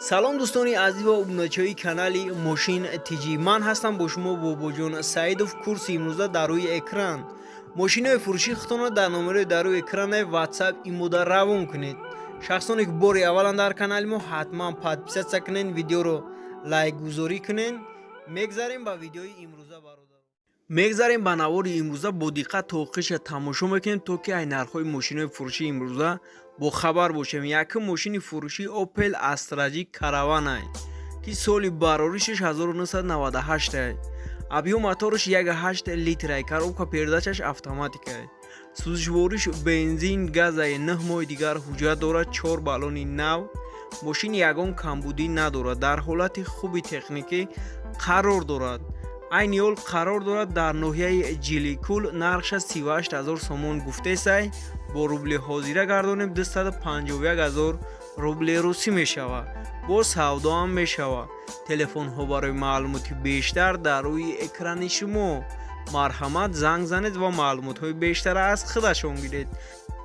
Салом, дӯстони азиз ва обуначиҳои канали Мошин ТЖ. Ман ҳастам бо шумо Бобоҷон Саидов. Курси имрӯза дар рӯи экран. Мошинои фурӯшии худтонро дар номерои дар рӯи экранаи WhatsApp имода равон кунед. Шахсоне ки бори аввалан дар канали мо, ҳатман подписаться кунед, видеоро лайкгузорӣ кунед. Мегзарем ба видеои имрӯза, бародар. Мегзарем ба навори имрӯза. Бо диққат то охириша тамошо мекунем, то ки ай нархҳои мошинои фурӯшии имрӯза бохабар бошем. Якум мошини фурӯшӣ Opel Astra J Caravan, ки соли бароришаш 1998, объём мотораш 1,8 литрай, коробка передачаш автоматикай, сӯзишвориш бензин газай, 9 моҳи дигар ҳуҷҷат дорад, чор баллони нав. Мошин ягон камбудӣ надорад, дар ҳолати хуби техникӣ қарор дорад. Айни ҳол қарор дорад дар ноҳияи Ҷиликул. Нархша 38 ҳазор сомон гуфтесай. Бо рубли ҳозира гардонем, 251 ҳазор рубли русӣ мешавад. Боз савдоам мешавад. Телефонҳо барои маълумоти бештар дар рӯи экрани шумо. Марҳамат, занг занед ва маълумотҳои бештара аз худашон гиред.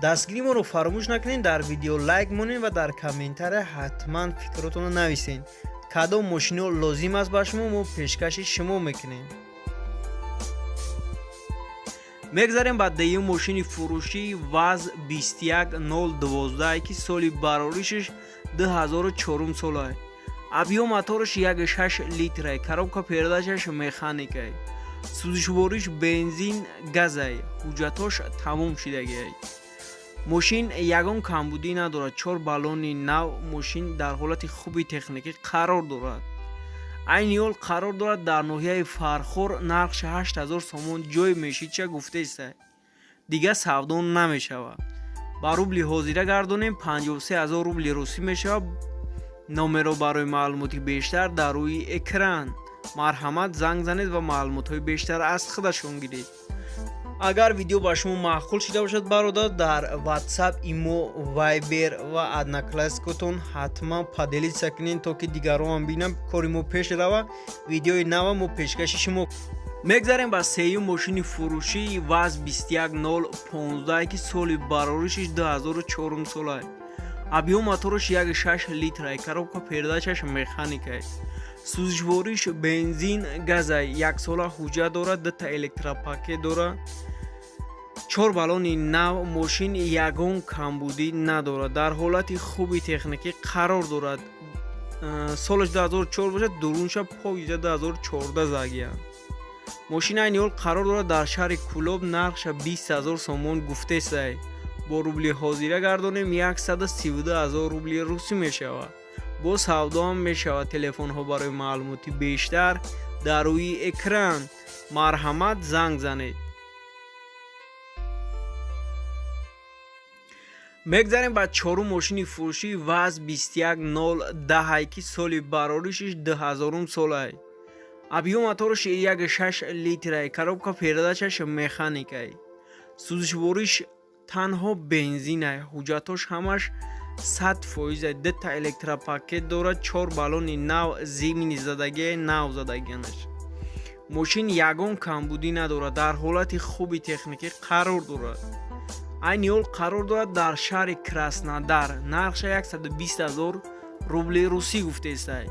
Дастгири моро фаромӯш накунед, дар видео лайк монед ва дар комментария ҳатман фикротонро нависед. Кадом мошино лозим аст ба шумо, мо пешкаши шумо мекунем. Мегзарем ба дуюм мошини фурӯшӣ ВАЗ 21012, ки соли бароришаш 2004 солай, объём мотораш 1,6 литрай, коробка передачаш механикай, сӯзишвориш бензин газай, ҳуҷҷатош тамом шидагиай. Мошин ягон камбудӣ надорад, чор баллони нав. Мошин дар ҳолати хуби техникӣ қарор дорад. Айни ҳол қарор дорад дар ноҳияи Фархор. Нархша 8000 сомон ҷой мешидша гуфтеста, дигар савдо намешавад. Ба рубли ҳозира гардонем, 53 ҳазор рубли русӣ мешавад. Номеро барои маълумоти бештар дар рӯи экран. Марҳамат, занг занед ва маълумотҳои бештар аз худашон гиред. Агар видео ба шумо маъқул шида бошад, бародар, дар WhatsApp, имо, Viber ва Одноклассникотон ҳатман поделиться кунед, то ки дигарон бинанд, кори мо пеш рава, видеои нава мо пешкаши шумо. Мегзарем ба сеюм мошини фурӯшӣ ВАЗ 21015, ки соли бароришиш 2004 солай, объём мотораш 1,6 литрай, коробка передачаш механикай, сӯзишвориш бензин газай, яксола ҳуҷҷат дорад, дута электропакет дорад, чор баллони нав. Мошин ягон камбудӣ надорад, дар ҳолати хуби техникӣ қарор дорад. Солаш 2004 бошад, дурунша поиза 2014 загиянд. Мошин айни ҳол қарор дорад дар шаҳри Кӯлоб. Нархша 20 ҳазор сомон гуфтесай. Бо рубли ҳозира гардонем, 132 ҳазор рубли русӣ мешавад. Боз савдоам мешавад. Телефонҳо барои маълумоти бештар дар рӯи экран. Марҳамат, занг занед. Мегзарем ба чорум мошини фурӯшӣ ВАЗ 21010, ки соли бароришиш 2000 солай, объём мотораш 1,6 литрай, коробка передачаш механикай, сӯзишвориш танҳо бензинай, ҳуҷҷатош ҳамаш 100%, дута электропакет дорад, чор баллони нав, зимний задагиай, нав задагианаш. Мошин ягон камбудӣ надорад, дар ҳолати хуби техникӣ қарор дорад. Айни ҳол қарор дорад дар шаҳри Краснодар. Нархша 120 ҳазор рубли русӣ гуфтесай,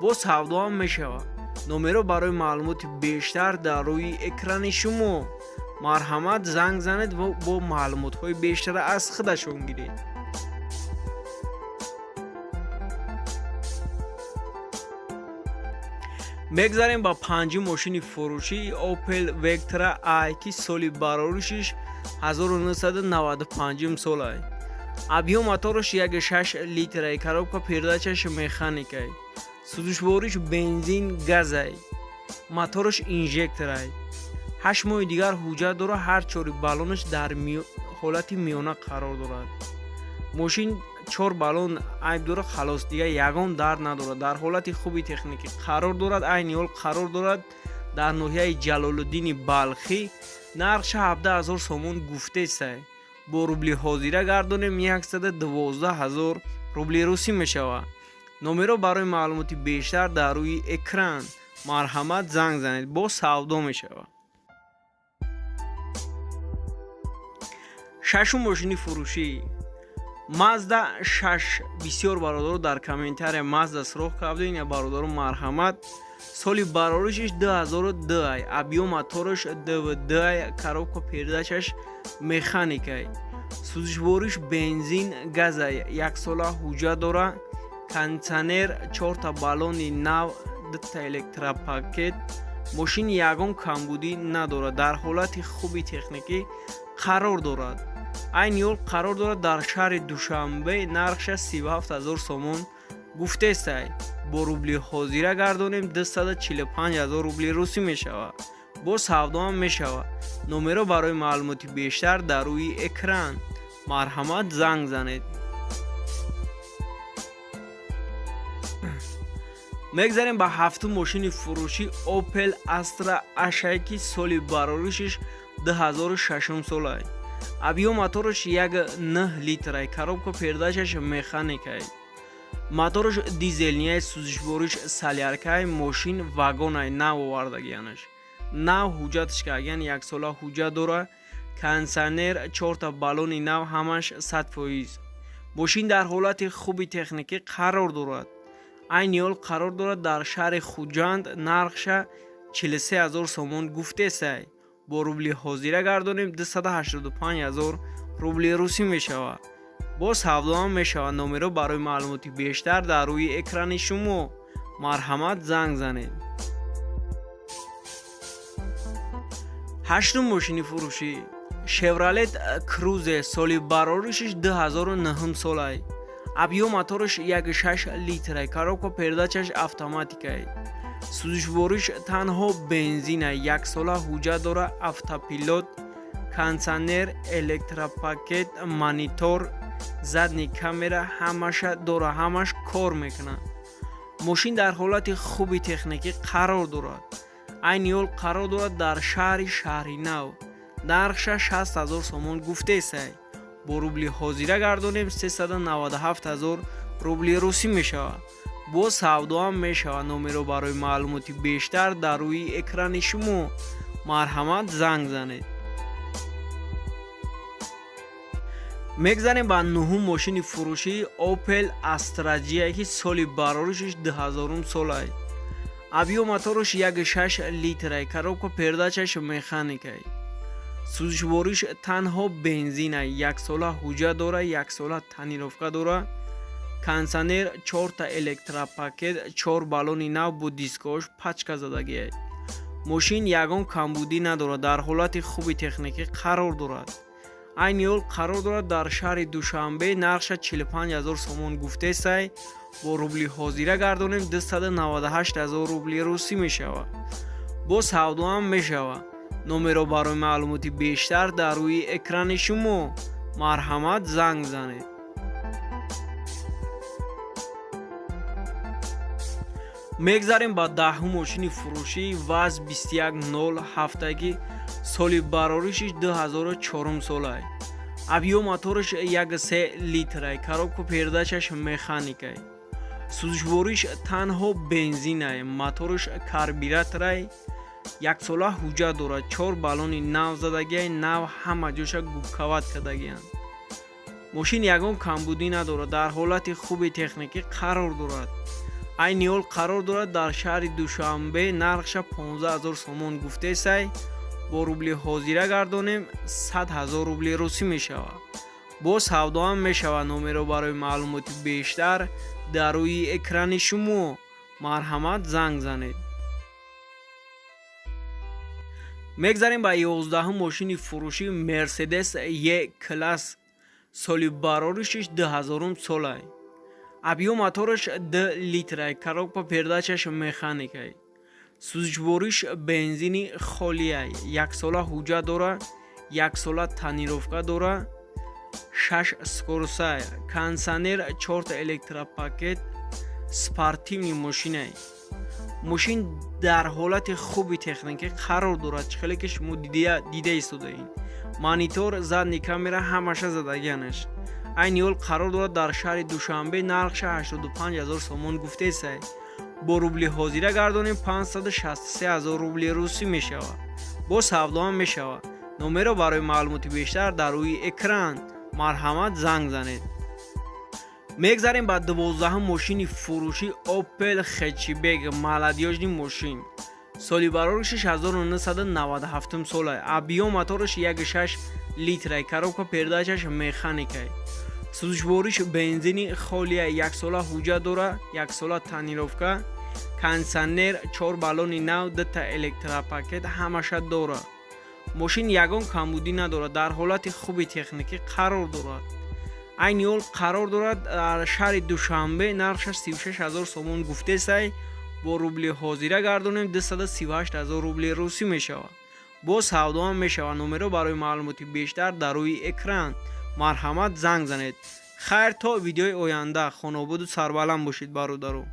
боз савдоам мешавад. Номеро барои маълумоти бештар дар рӯи экрани шумо. Марҳамат, занг занед ва бо маълумотҳои бештара аз худашон гиред. Мегзарем ба панҷум мошини фурӯшӣ Opel Vectra i, ки соли бароришиш 1995 солай, объём мотораш 1,6 литрай, коробка передачаш механикай, сӯзишвориш бензин газай, мотораш инжекторай, 8 моҳи дигар ҳуҷҷат дорад, ҳар чори баллонаш дар ҳолати миёна қарор дорад. Мошин чор баллон айб дорад, халос, дигар ягон дард надорад. Дар ҳолати хуби техникӣ қарор дорад. Айни ҳол қарор дорад дар ноҳияи Ҷалолуддини Балхӣ. Нархша 17 ҳазор сомон гуфтесай. Бо рубли ҳозира гардонем, 112 ҳазор рубли русӣ мешавад. Номеро барои маълумоти бештар дар рӯи экран. Марҳамат, занг занед, боз савдо мешавад. Шашум мошини фурӯшӣ Мазда 6. Бисёр бародаро дар комментария Мазда суроғ кардем. Я, бародаро, марҳамат. Соли бароришиш 2002 ай, объём мотораш 2,2 ай, коробка передачаш механикай, сӯзишвориш бензин, газай, яксола ҳуҷҷат дора, кондитсионер, чорта баллони нав, дута электропакет. Мошин ягон камбудӣ надорад, дар ҳолати хуби техникӣ қарор дорад. Айни ҳол қарор дорад дар шаҳри Душанбе. Нархша 37 ҳазор сомон гуфтестай. Бо рубли ҳозира гардонем, 245 ҳазор рубли русӣ мешавад. Боз савдоам мешавад. Номеро барои маълумоти бештар дар рӯи экран, марҳамат, занг занед. Мегзарем ба ҳафтум мошини фурӯшӣ, Opel Astra H, ки соли бароришиш 2006 солай, объём мотораш 1,9 литрай, коробка передачаш механикай, мотораш дизельный, сӯзишвориш соляркай. Мошин вагонай, нав овардагиянаш, нав ҳуҷҷаташ кардагиян, яксола ҳуҷҷат дора, кондитсионер, чорта баллони нав, ҳамаш 100%. Мошин дар ҳолати хуби техникӣ қарор дорад. Айни ҳол қарор дорад дар шаҳри Хуҷанд. Нархша 43 ҳазор сомон гуфтесай. Бо рубли ҳозира гардонем, 285 ҳазор рубли русӣ мешавад. Боз савдоам мешавад. Номеро барои маълумоти бештар дар рӯи экрани шумо, марҳамат, занг занед. Ҳаштум мошини фурӯшӣ, Шевролет Крузе, соли бароришиш 2009 солай, объём мотораш 1,6 литрай, коробка передачаш автоматикай, сӯзишвориш танҳо бензинай, яксола ҳуҷҷат дора, автопилот, кондитсионер, электропакет, монитор, задний камера ҳамаша дора, ҳамаш кор мекунад. Мошин дар ҳолати хуби техникӣ қарор дорад. Айни ҳол қарор дорад дар шаҳри Шаҳринав. Нархша 60 ҳазор сомон гуфтесай. Бо рубли ҳозира гардонем, 397 ҳазор рубли русӣ мешавад. Боз савдоам мешавад. Номеро барои маълумоти бештар дар рӯи экрани шумо, марҳамат, занг занед. Мегзарем ба нуҳум мошини фурӯшӣ, Opel Astra J, ки соли бароришиш 2000 солай, объём мотораш 1,6 литрай, коробка передачаш механикай, сӯзишвориш танҳо бензинай, яксола ҳуҷҷат дора, яксола тонировка дора, кондитсионер, чорта электропакет, чор баллони нав бо дискош, пачка задагиай. Мошин ягон камбудӣ надорад, дар ҳолати хуби техникӣ қарор дорад. Айни ҳол қарор дорад дар шаҳри Душанбе. Нархша 45 ҳазор сомон гуфтесай. Бо рубли ҳозира гардонем, 298 ҳазор рубли русӣ мешавад. Боз савдоам мешавад. Номеро барои маълумоти бештар дар рӯи экрани шумо, марҳамат, занг занед. Мегзарем ба даҳум мошини фурӯшӣ, ВАЗ 2107, ки соли бароришиш 2004 солай, объём мотораш 1,3 литрай, коробка передачаш механикай, сӯзишвориш танҳо бензинай, мотораш карбюраторай, яксола ҳуҷҷат дорад, чор баллони нав задагиай, нав ҳама ҷоша губкават кардагианд. Мошин ягон камбудӣ надорад, дар ҳолати хуби техникӣ қарор дорад. Айни ҳол қарор дорад дар шаҳри Душанбе. Нархша 15 ҳазор сомон гуфтесай. Бо рубли ҳозира гардонем, 100 ҳазор рубли русӣ мешавад. Боз савдоам мешавад. Номеро барои маълумоти бештар дар рӯи экрани шумо, марҳамат, занг занед. Мегзарем ба 11-ум мошини фурӯшӣ, Мерседес Е класс, соли бароришиш 2000 солай, объём мотораш 2 литрай, коробка передачаш механикай, сӯзишвориш бензини холиай, яксола ҳуҷҷат дора, яксола тонировка дора, шаш скоростьай, кондитсионер, чорта электропакет, спортивный мошинай. Мошин дар ҳолати хуби техникӣ қарор дорад, чӣ хеле ки шумо дида истодаед. Монитор, задний камера ҳамаша задагианаш. Айни ҳол қарор дорад дар шаҳри Душанбе. Нархша 85 ҳазор сомон гуфтесай. Бо рубли ҳозира гардонем, 563 ҳазор рубли русӣ мешавад. Боз савдоам мешавад. Номеро барои маълумоти бештар дар рӯи экран, марҳамат, занг занед. Мегзарем ба 12-ҳум мошини фурӯшӣ: Опел Хэтчбек, молодёжный мошин. Соли бароришаш 1997 сола, объём мотораш 1,6 литрай, коробка передачаш механикай, сӯзишвориш бензини холия, яксола ҳуҷҷат дора, яксола тонировка, кондитсионер, чор баллони нав, дута электропакет ҳамаша дора. Мошин ягон камбудӣ надорад, дар ҳолати хуби техникӣ қарор дорад. Айни ҳол қарор дорад дар шаҳри Душанбе. Нархшаш 36 ҳазор сомон гуфтесай, бо рубли ҳозира гардонем, 238 ҳазор рубли русӣ мешавад. Боз савдоам мешавад. Номерҳо барои маълумоти бештар дар рӯи экран, марҳамат, занг занед. Хайр, то видеои оянда, хонободу сарбаланд бошед, бародаро.